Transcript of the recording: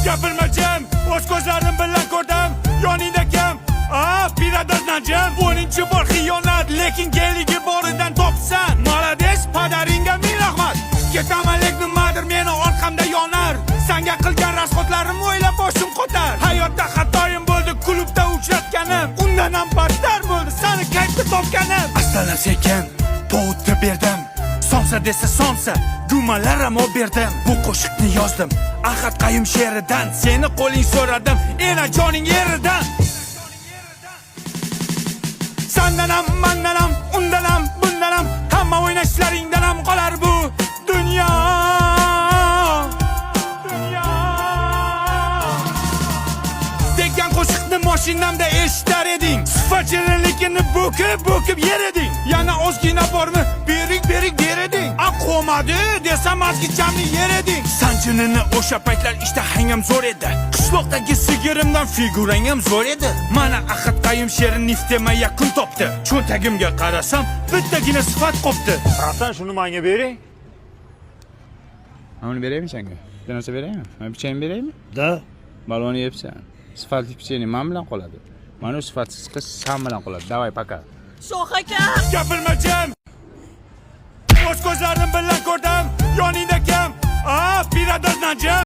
Gapirma jim, o'z ko'zlarim bilan ko'rdim. Yoningda kim? A, Pirador Najim. 10-bor xiyonat, lekin geligi boridan topsan. Молодец, padaringga ming rahmat. Ketaman, lekin nimadir meni orqamda yonar. Sanga qilgan расход larim o'ylab boshim qotar. Hayotda xatoyim bo'ldi, klubda uchratganim. Undan ham battar bo'ldi sani kayfda topganim. Astalar sekin повод ni berdim. Somsa desa somsa, gumalar ham olib berdim. Bu qo'shiqni yozdim Ahad Qayum she'ridan. Seni qo'ling so'radim enajoning yeridan. Sandan ham, mandan ham, undan ham, bundan ham, hamma o'ynashlaringdan ham qolar bu dunyo. Dunyo. Degan qo'shiqni mashinamda eshitar eding. Sifat shirinligini bo'kib bo'kib yer eding. Yana ozgina bormi, berik berik der eding. A, qo'madi desam, ozgichamni yer eding. Sanjinini o'sha paytlar ishtahang ham zo'r edi. Qishloqdagi sigirimdan figurang ham zo'r edi. Mana Ahad Qayum she'ri niftema yakun topdi. Cho'ntagimga qarasam, bittagina sifat qopti. Братан, shuni menga bering. Mana buni beraymi senga? Bitta narsa beraymi? Mana pechenye beraymi? Да. Baloni yebsan. Sifatli pechenye man bilan qoladi. Mana u sifatsiz qiz san bilan qoladi. Давай, пока. Shoh aka! Gapirma jim. O'z ko'zlarim bilan ko'rdim. Yoningda kim? A, Pirador Najim.